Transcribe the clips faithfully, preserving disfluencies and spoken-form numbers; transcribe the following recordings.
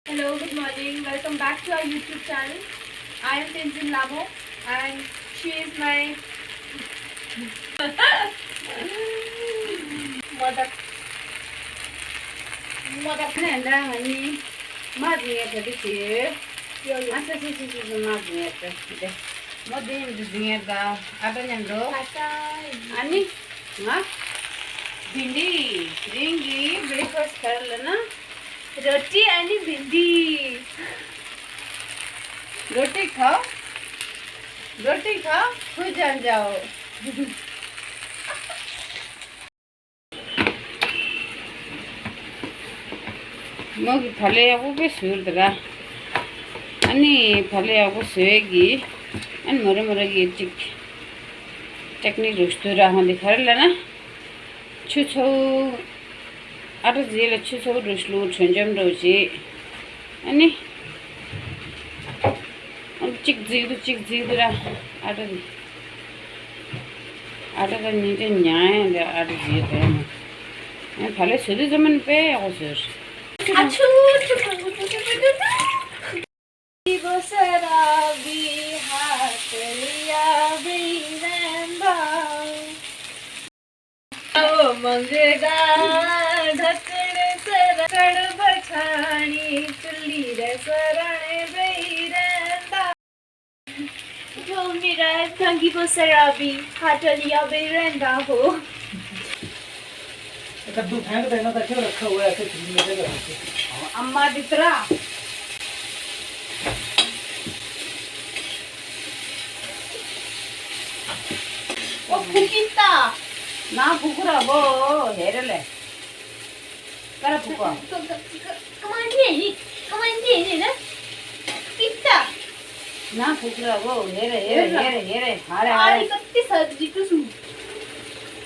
Hello, good morning. Welcome back to our YouTube channel. I am Tenzin Lamo and she is my mother. Mother. ཨ་ནི་མ་འདི་ངས་ག་དུས་བྱེད་ཡོད། ཡོད་ཡོད། ཨ་ས་ས་ས་ས་ས་མ་འདི་ངས་ག་དུས་བྱེད། མོ་འདི་ཡིན་འདི་འདི་ངས་ག་ཨ་ཏ་མཉམ་འགྲོ། ཨ་ཏ། ཨ་ནི་ང་བིན་དི་རིང་གི་breakfast་ག་རེ་ལབ་ན། Roti and bhindi. रोटी खाओ, रोटी खाओ, खा जाओ। མོ་གི་བག་ལེབ་ཡག་པོ་དཔེ་བཟོས་འདུག་ར། ཨ་ནི་བག་ལེབ་ཡག་པོ་བཟོས་གི། ཨ་ནི་མོ་རེ་མོ་རེ་གི་ཅིག་ཏེག་ནིག་རུ་ཞུ་ར་ཧོན་འདི་ག་རེ་ལབ་ན། ཆུ་ཚོད། ཨ་ཏ་རྫི་ལ་ཆུ་ཚོད་རུ་ཞུ་ལུ་གྲོན་འཇམ་རུ་བྱེད། ཨ་ནི། ཨ་ནི་གཅིག་རྫི་དུ་གཅིག་རྫི་དུ་ར། ཨ་ཏ་རྫི། ཨ་ཏ་ད་ཉིན་ཅན་ཉང་ཡང་ར་ཨ་ཏ་རྫི་དུ་ར་མ། ཨ་ནི་བག་ལེབ་བཟོ་དུས་ཙམ་ནི་དཔེ་ཡག་པོ་བཟོས། ཨ་ཆུ་ཆུ་ཆུ་ཆུ་ཆུ། ཁོང་གི་བོ་ས་ར་བི་ཧ་ཏི་ཡ་བི་རན་པ། ཨོ་མང་གི་ད་ད་ཀར་ས་ར་ཀར་བ་ཆ་ནི་ཅུ་ལི་ར་ས་ར་ནི་བི་རན་པ། ཁོང་གི་ར་ཁོང་གི་བོ་ས་ར་བི་ཧ་ཏི་ཡ་བི་རན་པ་ཧོ། कद्दू फेंक देना था, क्यों रखा हुआ है ऐसे फ्रिज में, क्या करोगे? अम्मा दितरा। ओ फुकिता। ना फुकुरा वो हेरले। करा फुका। कमांडी है, कमांडी है ना। किता। ना फुकरा वो हेरे हेरे हेरे हेरे हारे हारे। अरे कत्ती सर्दी तो सुन।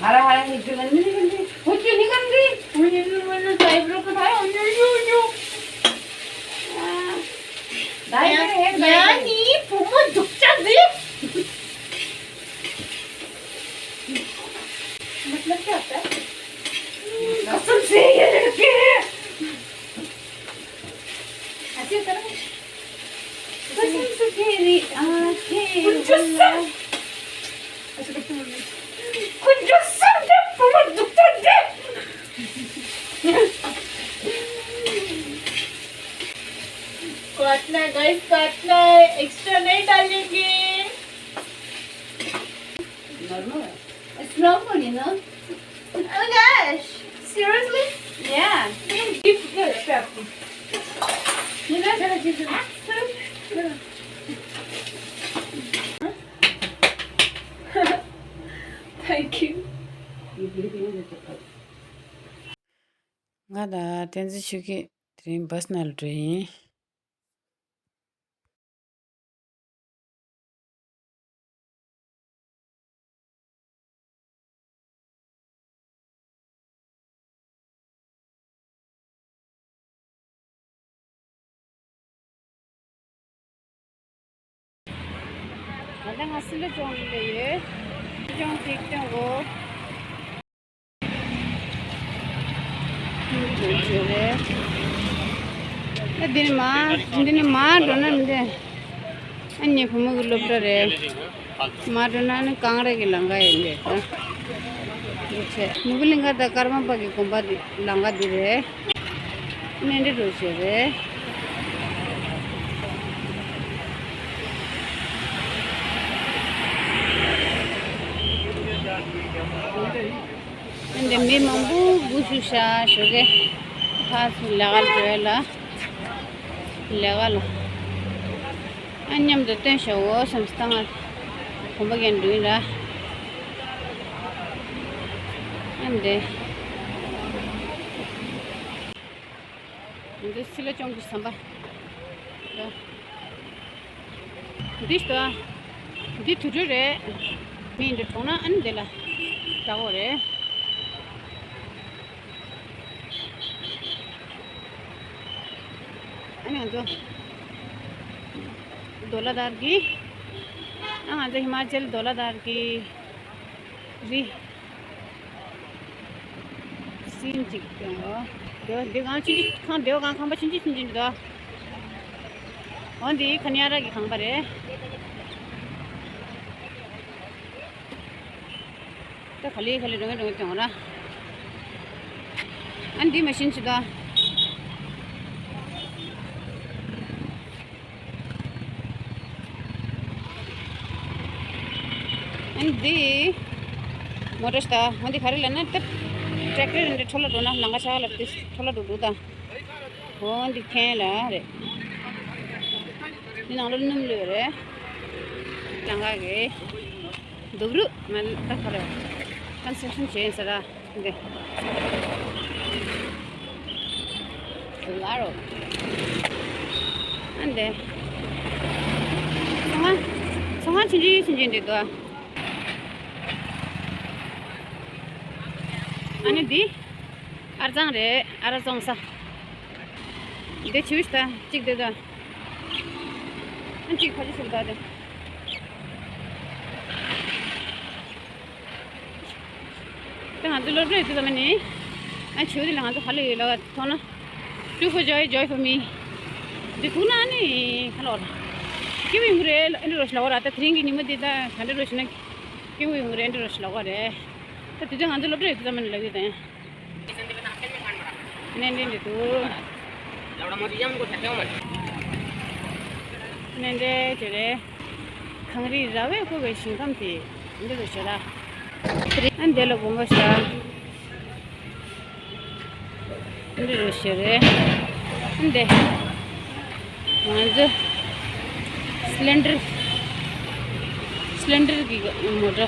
हारे हारे हिजो गंदी नहीं गंदी। वो क्यों नहीं गंदी? वो ये भी मैंने टाइप रखा था। यो यो यो। दाई करे हेर दाई करे। यानी पुमो दुखचा दे। मतलब क्या होता है? कसम से ये लड़के। ऐसे करो। कसम से तेरी आंखें कुछ गुस्सा। अच्छा, कुछ गुस्सा दे, पवन दुखता दे। काटना है गाइस, काटना है, एक्स्ट्रा नहीं डालेंगे। नॉर्मल है। It's normal, you know. Oh my gosh! Seriously? Yeah. You can give good therapy. You know, gotta give them. Thank you. ང་དང་བསྟན་འཛིན་ཆོས་སྐྱིད་དེ་རིང་བྷ་སི་ནང་ལ་འགྲོ་ཡིན། ད་ལྟ་ང་སྲིད་ལ་སྦྱོང་ལ་ཡོད། སྲིད་སྦྱོང་ཅིག་སྟོན་གོ། ཨ་འདི་ནི་མ། འདི་ནི་མ་འགྲོ་ན་མི་འདི། ཨ་ནི་བུ་མོ་གི་སློབ་གྲྭ་རེད། མ་འགྲོ་ན་ནི་གངས་རི་གི་ལམ་ཁ་ཡིན་འདི། འདི་བྱས་ནོར་བུ་གླིང་ག་དང་ཀརྨ་པ་གི་དགོན་པ་འདི་ལམ་ཁ་འདི་རེད། གནས་འདི་འགྲོ་བྱས་རེད། འདི་མི་མང་པོ་སྒུག་བཞུགས་ཤག་ཞོགས་ཀས། ཕར་ཚུར་ལས་ཀ་འགྲོ་ཡ་ལ། ལས་ཀ་ལ། ཨ་མཉམ་དུ་སྟོན་ཤོག་འོ་བསམ་སྟངས་ཨ། གོམ་པ་རྒྱག་འགྲོ་ཡིན་ར། ཨ་འདི། འདི་སྲིད་ལ་སྦྱོང་གི་ཟམ་པ། འདི་ལྟ། འདི་དུད་འགྲོ་རེད། མི་འདི་གྲོངས་ན་ཨ་ནི་འདི་ལ་བཀྲ་ཤིས་རེད། ཨ་ནི་ང་ཚོ་དོ་ལ་དར་གི། ཨ་ང་ཚོ་ཧི་མ་ཅལ་དོ་ལ་དར་གི་རི། སིན་ཅིག་ཀྱང་འོ། འདི་འདི་གང་ཕྱིན་ཅི་ཁང་འདི་གང་ཁང་པ་ཕྱིན་ཅི་ཕྱིན་ཅི་འདི་དོ། འོ་འདི་ཁ་ཉ་ར་གི་ཁང་པ་རེད། ད་ག་ལེ་ག་ལེ་འགྲོ་ངེ་འགྲོ་ངེ་བྱུང་ར། ཨ་འདི་མ་ཤིན་ཆི་ད། ཨ་འདི་མོ་ཊ་ཤི་ད། འོ་འདི་ག་རེ་ལབ་ན་ད་ཊེག་ཊར་འདི་འཕྲོ་ལ་འགྲོ་ན་ལམ་ཁ་ཆག་ལ་ཏི་འཕྲོ་ལ་འགྲོ་འགྲོ་ད། འོ་འདི་ཁེན་ལ་རེད། འདི་ནང་ལོ་སྣུམ་ལོས་རེད། ལམ་ཁ་གི། སྡུག་རུ་མ་ད་ཁ་རེ་ཀོན་སི་ཊྲག་ཤན་བྱས་ཟེར་ར་འདི། ལ་རོ། ཨ་འདི། ཚོང་ཁང་། ཚོང་ཁང་ཆུང་ཆུང་ཆུང་ཆུང་འདི་འདུག་ཨ་ནི་འདི། ཨ་རྩང་རེད། ཨ་ར་བཙོང་ས། འདི་ཆུ་ཤ་གཅིག་འདི་དང་། ཨ་གཅིག་ཕ་ཆུ་ཤ་ད་དེ། ད་ང་ཚོ་སློབ་གྲྭའི་དུས་ཙམ་ནི། ཨ་ཆུ་དེ་ལ་ང་ཚོ་ཧ་ལས་ཡོད་ལ་མཐོང་ན། Two for joy, joy for me. འདི་ཐུག་ན་ནི་ཧ་ལོ་ར། སྐྱིད་པོ་ཡོང་གི་རེད་ཨ་འདྲ་རོ་ཞིག་ལ་བ་ར། ད་དེ་རིང་གི་ཉི་མ་འདི་ད་ག་འདྲ་རོ་ཞིག་ན། སྐྱིད་པོ་ཡོང་གི་རེད་ཨ་འདྲ་རོ་ཞིག་ལ་བ་རེད། ད་དུས་ཚོད་ང་ཚོ་སློབ་གྲྭའི་དུས་ཙམ་ནི་ལབ་ཡོད་དེ། ནན་ཏན་རེད་འདུག་ནན་ཏན་བྱས་རེད། གངས་རི་ར་བས་བསྐོར་བའི་ཞིང་ཁམས་དེ་འདི་རུ་བྱེད་ལ། ཨ་འདི་ལ་དགོངས་པ་ཞག་འདི་རུ་བྱེད་རེད། ཨ་འདི། ང་ཚོ་སི་ལིན་ཌར། སི་ལིན་ཌར་གྱི་མོ་ཊ།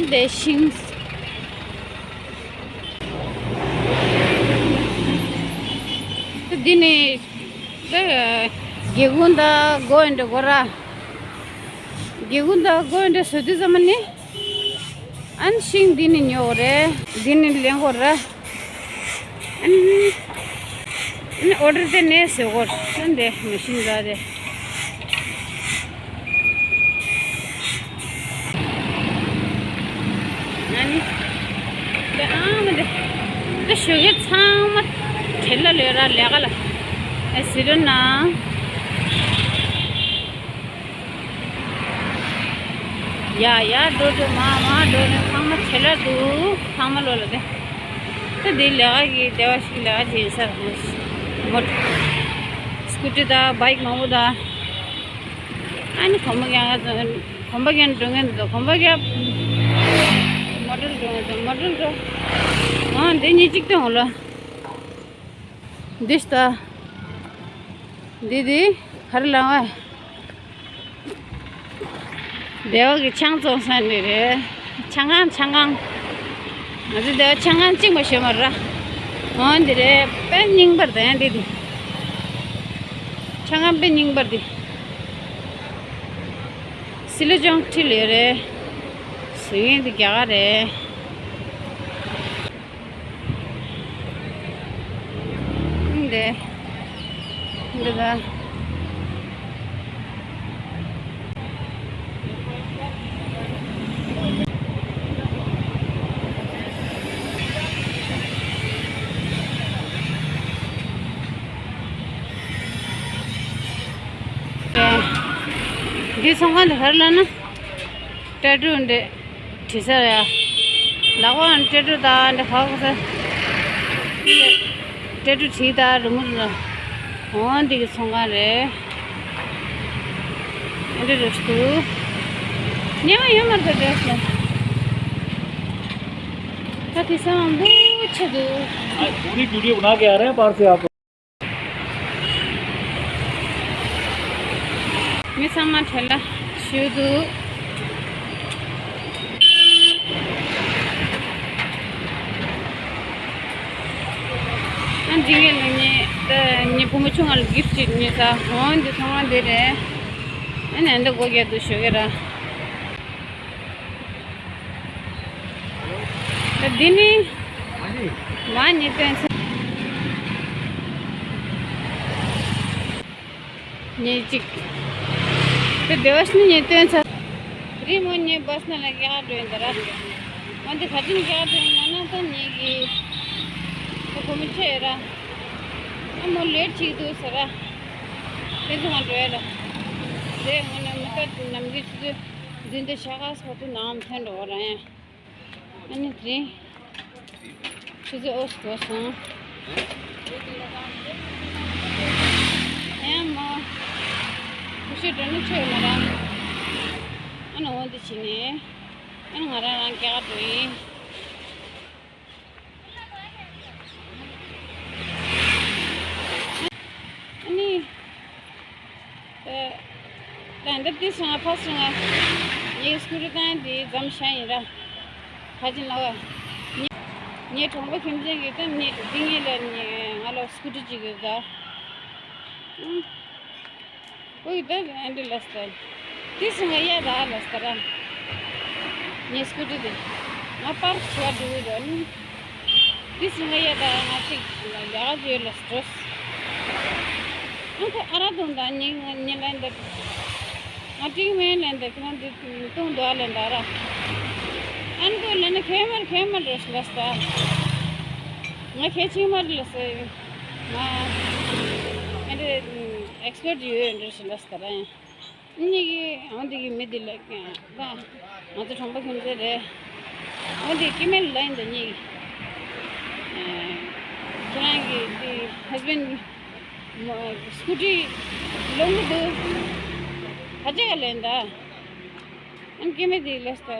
འདི་ཤིང་། འདི་ནི་འདི་སྒེའུ་ཁུང་དང་སྒོ་འདི་འགོ་ར། སྒེའུ་ཁུང་དང་སྒོ་འདི་བཟོ་དུས་ཙམ་ནི། ཨན་ཤིང་འདི་ནི་ཉོ་དགོས་རེད། འདི་ནི་ལེན་དགོས་རེད། ཨན་ཨན་ཨོ་ཌར་དེ་ནས་བཟོ་དགོས་རེད། ཨན་དེ་མ་ཤིན་ར་དེ། ཨན་དེ་ཨ་མ་དེ་དེ་ཞོགས་ཀས་ཚང་མ་བྲེལ་ལ་ལོས་ར་ལས་ཀ་ལ་ཨེ་ཟི་རོ་ན། ཡ་ཡ་འགྲོ་འགྲོ་མ་མ་འགྲོ་ནས་ཚང་མ་ཆེ་ལ་འདུག་ཚང་མ་ལོ་ལ་དེ། ད་འདི་ལས་ཀ་གི་སྡེ་བ་ཞིག་ལས་ཀ་བྱེད་ས་མོ་ཊ། སྐུ་ཊི་དང་བྷའིཀ་མང་པོ་དང་། ཨ་ནི་གོམ་པ་རྒྱག་གོམ་པ་རྒྱག་འགྲོ་མཁན་འདུག་གོམ་པ་རྒྱག་མོ་ཊར་འགྲོ་མཁན་འདུག་མོ་ཊར་འགྲོ། ཨ་འདི་གཉིས་གཅིག་སྟོན་འོང་ལ། འདི་ལྟ། འདི་འདི་ག་རེ་ལབ་ཨ། སྡེ་བ་གི་ཆང་བཙོང་ས་འདི་རེད། ཆང་ཁང་ཆང་ཁང་། ང་ཚོ་སྡེ་བ་ཆང་ཁང་གཅིག་མ་ཤོད་མ་ར། འོ་འདི་རེད། དཔེ་རྙིང་པར་དང་འདི་འདི། ཆང་ཁང་དཔེ་རྙིང་པར་འདི། སི་ལ་ཅོང་ཁྲིད་ལས་རེད། ཟེར་མཁན་འདི་རྒྱ་གར་རེད། འདི། འདི་ལ། འདི་ཚོང་ཁང་འདི་ག་རེ་ལབ་ན། ཏེ་ཊུ་འདི་བྲིས་ས་ཡ། ལག་པ་ཏེ་ཊུ་དང་འདི་ཧ་གོ་ས། ཏེ་ཊུ་བྲིས་དང་རི་མོ་རི་མོ། འོ་འདི་གི་ཚོང་ཁང་རེད། འདི་རུ་ཞུ། ཉལ་བ་ཡོད་མ་རེད་ད་འདྲ་ཞིག་ད་དེང་སང་མང་པོ་ཆགས་འདུག हाँ, पूरी वीडियो बना के आ रहे हैं बाहर से आप। མི་ཚང་མ་བྲེལ་ལ་ཞུགས་འདུག་ཨ་འཇིགས་ངེས་ལ་ངས་ད་ངའི་བུ་མོ་ཆུང་ང་ལ་གིཕ་ཊི་ཅིག་ཉོས་ས། འོ་འདི་ཚང་མ་འདི་རེད། ཨ་ནི་འདི་སྒོ་རྒྱག་འདུག་ཞོགས་ཀས་ར། འདི་ནི་མ་ཉེས་སྟོན་ཚེ་ཉེས་གཅིག་དེ་སྡེ་བ་ཤི་ནི་ཉེས་སྟོན་ཚ་རི་མོ་ཉེས་བ་སྣ་ལ་རྒྱག་འགྲོ་ཡིན་ད་ར། འོན་ཏེ་ད་ཅིང་རྒྱག་འགྲོ་ཡིན་ན་ན་ད་ཉེས་གི་ད་གོ་མི་ཆེ་ར། ཨ་མོ་ལེཊ་བྱེད་འདུག་ཟེར་ར། དེ་ཚོ་ང་འགྲོ་ཡ་ར། དེ་ང་ནི་མི་ཀ་ནམ་གི་ཆུ་ཚོད་བདུན་དང་ཕྱེད་ཀ་སོགས་དུ་ནང་ཐོན་འགྲོ་བ་ར་ཡ། ཨ་ནི་དེ་རིང་ཆུ་ཚོད་ཨོ་སི་གོ་སོང་། ཨེ་མ། ཁུ་ཤི་འགྲོ་ནི་ཆོད་མ་ར། ཨ་ནི་འོ་འདི་བྱེད་ནས། ཨ་ནི་ང་རང་རང་སྐྱེལ་ག་འགྲོ་ཡིན། ཨ་ནི། ད་འདི་ཏི་སང་ཕ་སང་ངའི་སྐུ་རི་དང་འདི་འཛོམས་ཤ་ཡིན་ར། ཕ་ཅིན་ལ་བ། ངའི་གྲོང་པ་ཁྱིམ་ཆེན་གྱི་ད་ནི་འདི་ངེད་ལ་ནི་ང་ལ་སྐུ་རི་ཅིག་ཡོད་ད། ཨུ། ཨོ་ཡི་ད་ཨ་འདི་ལ་སྟེ། ཏི་སི་ང་ཡ་ད་ལ་སྟེ་ར། ངའི་སྐུ་དྲི་དེ། ང་པར་ཆུ་བ་འགྲོ་གི་ར་ནི། ཏི་སི་ང་ཡ་ད་ང་ཅིག་ཡ་ག་ཡོད་ལ་སྟོས། ཨ་ཁོ་ཨ་ར་དུང་ད་ཉི་ང་ཉི་ལན་ད། ང་ཏིང་མེན་ལན་ད་ཁྱེད་རང་འདི་དུང་དུ་ཨ་ལན་ད་ར། ཨ་ནི་དུ་ལན་ན་ཁེ་མར་ཁེ་མར་རེ་ལ་སྟེ། ང་ཁེ་ཆིང་མར་ལ་སྟེ། ང་ཨ་འདི་ཨེག་སི་པར་ཊི་ཡོད་འདྲ་ཞིག་ལ་སྟེ་ར། གཉིས་ཀྱི་འོ་འདི་གི་མི་འདི་ལ་ད་ང་ཚོ་གྲོང་པ་ཁྱིམ་མཚེས་རེད། འོ་འདི་སྐྱེ་དམན་ལ་ཡིན་ད་གཉིས་ཀྱི། ཁྱེད་རང་གི་འདི་ཧས་བྷེན་ཌི་སྐུ་ཊི་ལོང་གི་འདུག་ཁ་ཅིག་ག་ལ་ཡིན་ད། ཨ་སྐྱེ་དམན་འདི་ལ་སྟེ།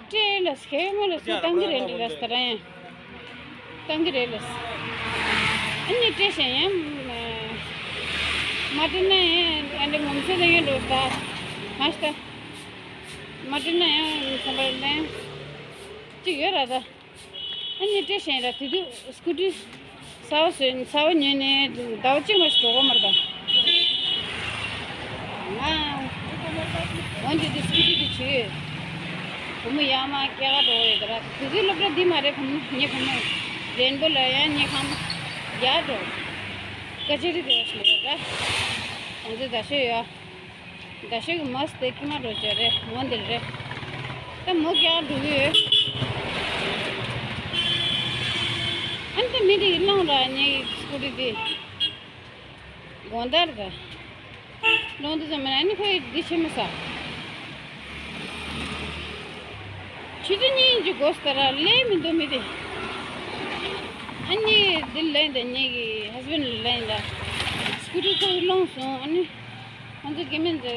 སྤྲད་ལ་སྐྱེ་དམན་ལ་སུ་བཏང་གི་རེད་འདི་ལ་སྟེ་ར་ཡང་། བཏང་གི་རེད་ལ། ཨ་ནི་སྤྲད་བཞིན་ཡང་། མ་སྤྲད་ན་ཡང་ཨ་འདི་ངོམ་སེ་ལ་ཡང་འགྲོ་ད། མ་ཤི་ད། མ་སྤྲད་ན་ཡང་བསམ་པ་ལན་གཅིག་ཡོད་ར་ད། ཨ་ནི་སྤྲད་བཞིན་ར་དེ་དུས་སྐུ་དྲི་ས་བ་སོན་ས་བ་ཉོས་ནས་ཟླ་བ་གཅིག་མ་ཞིག་འགྲོ་གོ་མ་རེད་ད། ང་འོན་ཏེ་དེ་སྐུ་དྲི་དེ་བྱོས། བུ་མོ་ཡག་མ་སྐྱེ་ག་འགྲོ་ཡོད་ད་ར། དེ་དུས་སློབ་གྲྭ་འདི་མ་རེད་བུ་མོ་ངའི་བུ་མོ་རེན་བོ་ལ་ཡང་ངའི་ཁམས་ཡག་འགྲོ། ཀ་ཅི་རི་དེ་བ་ཞིག་ལ་ཡོད་ད། ང་ཚོ་ད་ཤོད་ཡ། ད་ཤོད་ཀྱི་མ་སྟེ་ཀི་མ་འགྲོ་བྱ་རེད་འོན་ཏེ་རེད། ད་མོ་སྐྱེ་ག་འགྲོ་གི་ཡོད། ཨ་ནི་ད་མི་དེ་གི་བླངས་ར་ངའི་སྐུ་དྲི་དེ། དགོང་དག་རེད་ད། ལོང་དུ་ཙམ་མིན་ཨ་ནི་ཁོས་འདི་བྱེད་མི་ས། ཆུ་ཚོད་གཉིས་ཀྱི་སྒོ་ས་ར་ལས་མི་འདུག་མི་དེ། ཨ་ནི་འདི་ལན་དེ་ངེད་ཀྱི་ཧས་བྷེན་ཌི་ལན་ད། སྐུ་དྲི་ཁོ་ལོང་སོང་ཨ་ནི། ཁོང་ཚོ་སྐྱེ་དམན་ཚོ་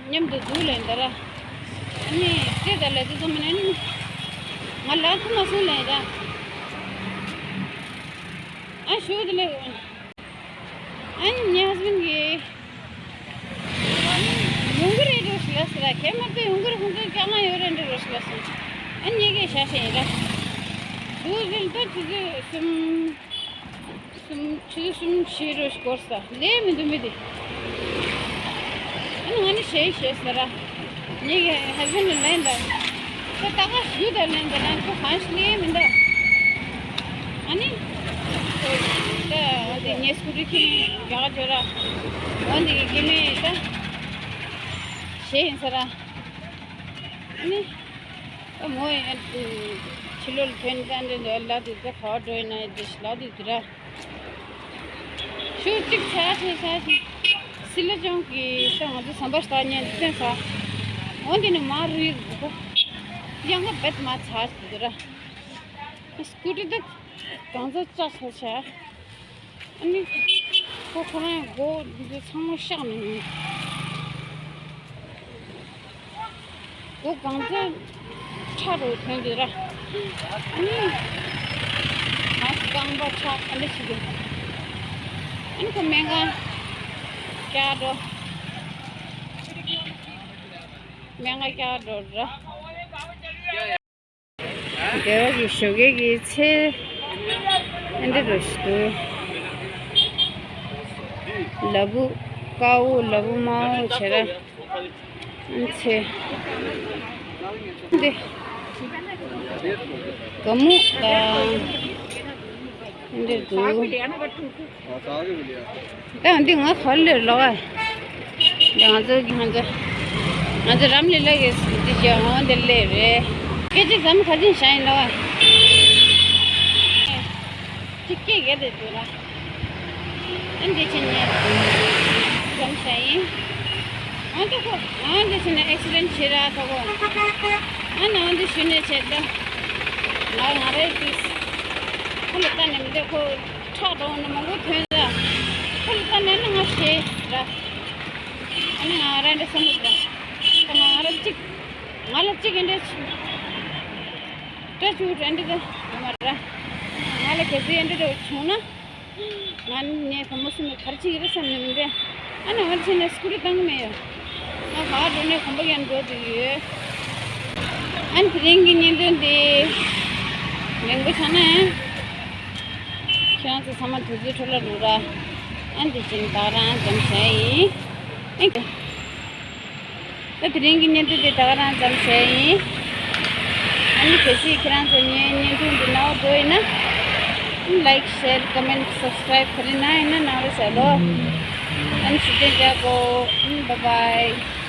མཉམ་དུ་འདུག་ལན་ད་ར། ཨ་ནི་སྤྲད་ད་ལས་དུ་ཙམ་མིན་ཨ་ནི། ང་ལ་ཐུག་མ་སོང་ལན་ད། ཨ་ཞུ་དེ་ལས། ཨ་ནི་ངའི་ཧས་བྷེན་ཌི་གིས། ཡོང་གི་རེད་འགྲོ་ཞིག་ལ་ཟེར་ར་ཁྱེད་མ་གཏོགས་ཡོང་གི་རེད་ཁོང་ཚོའི་སྐྱག་ལང་ཡོད་རེད་འགྲོ་ཞིག་ལ་ཟེར། ཨ་ནི་ངས་ཀྱིས་བྱ་བྱས་ཡིན་ར། དུ་རིལ་ད་ཆུ་ཚོད་གསུམ། གསུམ་ཆུ་ཚོད་གསུམ་བཞི་འགྲོ་ཞིག་འགོར་ས་ལས་མི་འདུག་མི་དེ། ཨ་ནི་ང་ནི་བྱས་བྱས་ཟེར་ར། ངེད་ཀྱི་ཧས་བྷེན་ཌི་ལ་ལན་དང་། ཁོ་ད་ག་ཞུ་དང་ལན་དང་ཁོ་གང་ཞིག་ལས་མི་འདུག་ཨ་ནི། ད་འོ་དེ་ངའི་སྐུ་དྲི་ཁྱེར་རྒྱག་འཇོག་ར། འོ་འདི་གི་སྐྱེ་དམན་ད། བྱས་ཡིན་ཟེར་ར། ཨ་ནི། ད་མོ་ཡང་ཕྱི་ལོགས་ལ་ཐོན་ཙང་འདི་ལ་དུས་ད་ག་བ་འགྲོ་ཡིན་ན་འདི་ལ་དུས་དུ་ར། ཞུ་གཅིག་ཆ་ཆེ་ཆ་ཆེ། སི་ལ་ཅང་གི་ས་ང་ཚོ་ཟམ་པ་ཤ་ཉན་ཚན་ས། འོ་འདི་ནི་མ་རུ་ཡིག་གོ། ཡང་ག་བེད་མ་ཚ་ཞིག་ར། སྐུ་དྲི་ད་གང་ཚ་ཚ་ཚ་ཆ། ཨ་ནི། ཁོ་ཁོ་རང་མགོ་འདི་ཚང་མ་གཤགས་ནས་ཡིན། མགོ་གང་ཚ་ཁྲ་རུ་ཐོན་འདུག་ར། ཨ་ནི། ང་རྐང་པ་ཁྲ་ཨ་འདྲ་ཞིག་འདུག་ཨ་ནི་ཁོ་སྨན་ཁང་བསྐྱལ་འགྲོ། སྨན་ཁང་བསྐྱལ་འགྲོ་ར། རྒྱལ་བ་གི་ཞོགས་ཀས་ཀྱི་ཚལ་ཨེ་འདྲ་རུ་ཞིག་འདུག་ལ་ཕུག་དཀར་པོ་ལ་ཕུག་དམར་པོ་བྱས་ར། ཚལ་འདི་ག་མུ་དང་། འདིར་འདུག་ད་འདི་ང་ག་ལེར་ལོག་ཨ། འདི་ང་ཚོ་ང་ཚོ་ང་ཚོ་རམ་ལི་ལ་གི་འདི་བྱས་འོང་འདི་ལེ་རེད། སྐད་ཆ་ཟམ་ཁ་ཅིག་བྱ་ཡིན་ལོག་ཨ། ཅིག་སྐད་རྒྱག་བསྡད་འདུག་ར། ཨ་འདི་ཕྱིན་ནས་འཛོམས་བྱས་ཡིན། ཨ་ད་ཁོ་ཨ་འདི་ཕྱིན་ནས་ཨེག་སི་ཌེན་ཊི་བྱས་ར་ད་ཁོ། ཨ་ནི་ཨ་འདི་ཞུ་ནས་བྱས་ད། ང་ང་རེ་ཏིས། ཁོ་ལ་ལྟ་ནས་མི་འདུག་ཁོ་ཁྲག་འགྲོ་ནས་མང་པོ་ཐོན་ར། ཁོ་ལ་ལྟ་ནས་ན་ང་ཞེད་ར། ཨ་ནི་ང་ར་འདྲ་བསམ་གི་འདུག་ད་ང་ང་ར་གཅིག་ང་ལ་གཅིག་ཨེ་འདྲ་བྱུང་། སྐྲ་བཅུག་ཨེ་འདྲ་ད་ཡོད་མ་ར། ང་ལ་གལ་སྲིད་ཨེ་འདྲ་འདྲ་བྱུང་ན། ང་ནི་ངའི་བུ་མོ་གསུམ་ནས་ག་རེ་བྱེད་ཀྱི་རེད་བསམ་ནས་མི་འདྲ། ཨ་ནི་ང་ཕྱིན་ནས་སྐུ་རི་བཏང་གི་མེད་ཡོད། ང་ག་འགྲོ་ནས་གོམ་པ་ཡང་འགྲོ་འདོད་ཡོད། ཨ་ནི་དེ་རིང་གི་བརྙན་ཐུང་འདི་རིང་པོ་ཆགས་ན། ཁྱེད་རང་ཚོ་ཚང་མ་དུས་ཚོད་འཕྲོ་བརླག་འགྲོ་ར། ཨ་ནི་དེ་བཞིན་བདག་རང་འཛོམས་བྱས་ཡིན། ཨེ། ད་དེ་རིང་གི་བརྙན་ཐུང་འདི་ད་ག་རང་ཙམ་བྱས་ཡིན། ཨ་ནི་གལ་སྲིད་ཁྱེད་རང་ཚོ་ངའི་བརྙན་ཐུང་འདི་རྣ་བར་འགྲོ་ཡིན་ན། ལའིཀ་ཤེར་ཀོ་མེན་ཊི་སབ་སི་ཀ་རའིབ་ག་རེ་གནང་ཡིན་ན་གནང་རོགས་བྱས་ལོ། ཨ་ནི་ཞུ་རྟེན་བྱ་དགོ། ཨ་ནི་བཱའི་བཱའི།